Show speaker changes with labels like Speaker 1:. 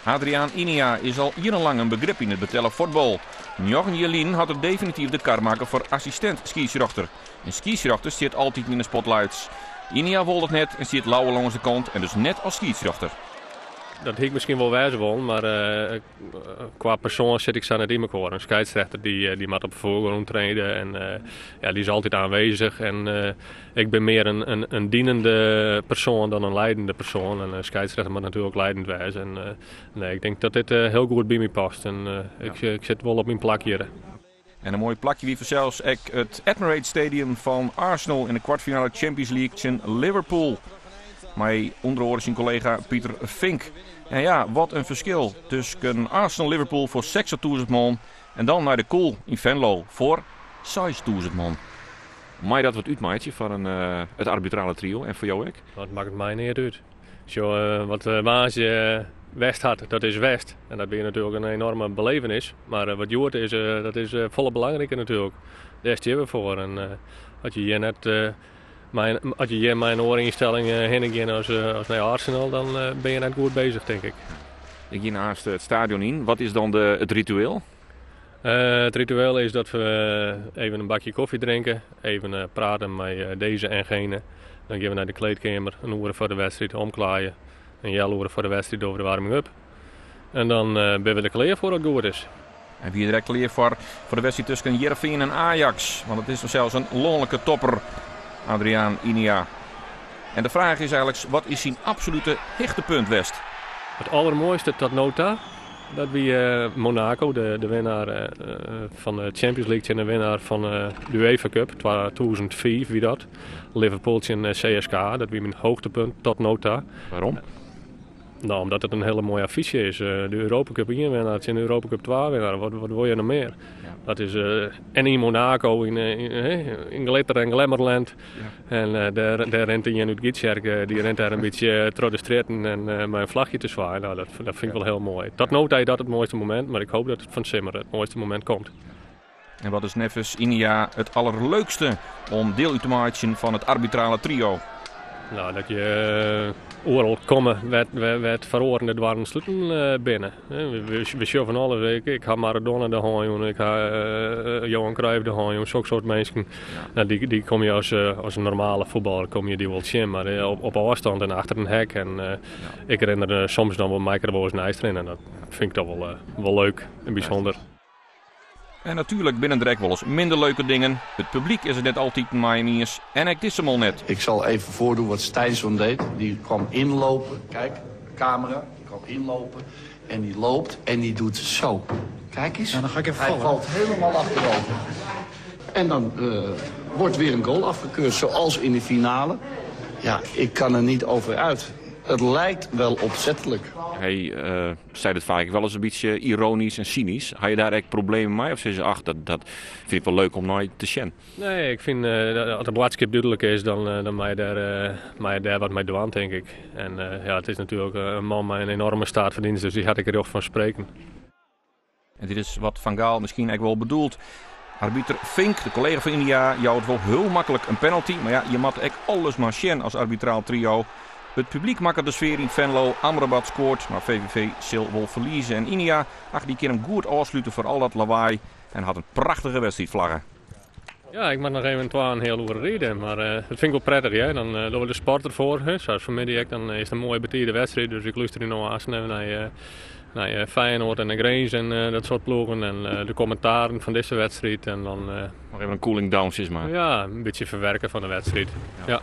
Speaker 1: Adriaan Inia is al jierrenlang in begrip yn it betelle fuotbal. Njoggen jier lyn hat er definityf de kar makke foar assistint-skiedsrjochter. In skiedsrjochter stiet altyd yn de spotlights. Inia wol dat net en stiet leaver lâns de kant en dus net as skiedsrjochter.
Speaker 2: Dat hie ik miskien wol wêze wollen, mar kwa persoan sit ik sa net yn mekoar. In skeidsrechter dy moat op de foargrûn trede en ja, dy is altyd aanwezig. En ik bin mear in dienende persoan dan in leidende persoan. En in skeidsrechter moat natuerlik leidend wêze. En nee, ik tink dat dit hiel goed by my past. En ik sit wol op myn plak hjir.
Speaker 1: En in moai plakje wie fansels ek it Emirates Stadium fan Arsenal yn de kwartfinale Champions League tsjin Liverpool. Mei ûnder oare syn kollega Pieter Vink. En ja, wat in ferskil tusken Arsenal-Liverpool foar 60.000 man en dan nei de Koel yn Venlo foar 6.000 man. Mei dat wat útmeitsje foar it arbitrale trio en foar jo ek?
Speaker 2: Dat makket my neat út. Sjoch, wat woansdei west hat, dat is west. En dat wie natuerlik in enoarme belevenis. Mar wat hjoed is, dat is folle belangriker natuerlik. Dêr steane we foar. En as je hjir net mei, as je hjir mei in oare ynstelling hinne gean as nei Arsenal, dan bin je net goed beuzich, tink ik.
Speaker 1: Ik gean aanst it stadion yn. Wat is dan it ritueel?
Speaker 2: It ritueel is dat we even in bakje kofje drinke, even prate mei dizze en gene. Dan gean we nei de kleedkeamer, in oere foar de wedstriid omklaaie. In healoere foar de wedstriid dogge we de warming-up. En dan binne we der klear foar as it goed is.
Speaker 1: En wie der ek klear foar de wedstriid tusken Hearrenfean en Ajax. Want it is fansels in lanlike topper, Adriaan Inia. En de fraach is eigenlik, wat is syn absolute hichtepunt west?
Speaker 2: It aldermoaiste tot no ta, dat wie Monaco, de winnaar fan de Champions League tsjin de winnaar fan de UEFA Cup, 2005 wie dat. Liverpool tsjin CSKA, dat wie myn hoogtepunt tot no ta.
Speaker 1: Wêrom?
Speaker 2: No, omdat it in hiele moaie affysje is. De Europa Cup 1 winnaar tsjin de Europa Cup 2 winnaar. Wat wol je noch mear? Dat is, en yn Monaco, yn glitter en glamourland. En dêr rint ien út Gytsjerk, dy rint dêr in bytsje troch de strjitten en mei in flachje te swaaien. No, dat fyn ik wol hiel moai. Tot no ta is dat it moaiste momint, mar ik hoopje dat it fan 't simmer it moaiste momint komt.
Speaker 1: En wat is neffens Inia it allerleukste om diel út te meitsjen fan it arbitrale trio?
Speaker 2: No, dat je oeral komme wêr't foar oaren de doarren sluten binne. We sjogge fan alles. Ik ha Maradona de hân jûn, ik ha Johan Cruijff de hân jûn, sok soart minsken. No, dy komme je as in normale fuotballer komme je dy wol tsjin, mar op ôfstân en achter in hek. En ik rin der soms dan wol, mei ik der wolris neist rinne. Dat fyn ik toch wol leuk en bysûnder.
Speaker 1: En natuerlik binne der ek wolris minder leuke dingen. It publyk is it net altyd mei him iens en ek dizze maal net.
Speaker 3: Ik zal even voordoen wat Stijnson deed. Die kwam inlopen. Kijk, camera. Die kwam inlopen. En die loopt en die doet zo. Kijk eens.
Speaker 4: Nou, dan ga ik even
Speaker 3: Hij
Speaker 4: vallen.
Speaker 3: valt helemaal achterover. En dan wordt weer een goal afgekeurd, zoals in de finale. Ja, ik kan er niet over uit. Het lijkt wel opzettelijk.
Speaker 1: Hy seit it faak wolris in bytsje ironysk en synysk. Ha je dêr ek problemen mei? Of sizze ach, dat fyn ik wol leuk om nei te sjen?
Speaker 2: Nee, ik fyn as de boadskip dúdlik is, dan mei je dêr wat mei dwaan, tink ik. En ja, it is natuerlik in man mei in enoarme staat fan dienst, dus dy hat ek rjocht fan spreken.
Speaker 1: En dit is wat Van Gaal miskien ek wol bedoelt. Arbiter Vink, de kollega fan Inia, jout wol hiel maklik in penalty. Mar ja, je moatte ek alles mar sjen as arbitraal trio. It publyk makket de sfear yn Venlo. Amrabat skoart, mar VVV sil wol ferlieze. En Inia, ach, dy kin him goed ôfslute foar al dat lawaai en hat in prachtige wedstriid flagge.
Speaker 2: Ja, ik moat noch even twa en in heal oere ride, mar dat fyn ik wol prettich. Hear. Dan dogge we de sport derfoar, hè. Sa as fanmiddei ek, dan is it in moaie betide wedstriid. Dus ik lústerje no aanst even nei Feyenoord en nei Grins en dat soart ploegen. En de kommentaren fan dizze wedstriid. En dan
Speaker 1: Noch even in cooling down, sis mar.
Speaker 2: Ja, in bytsje ferwurkje fan de wedstriid. Ja.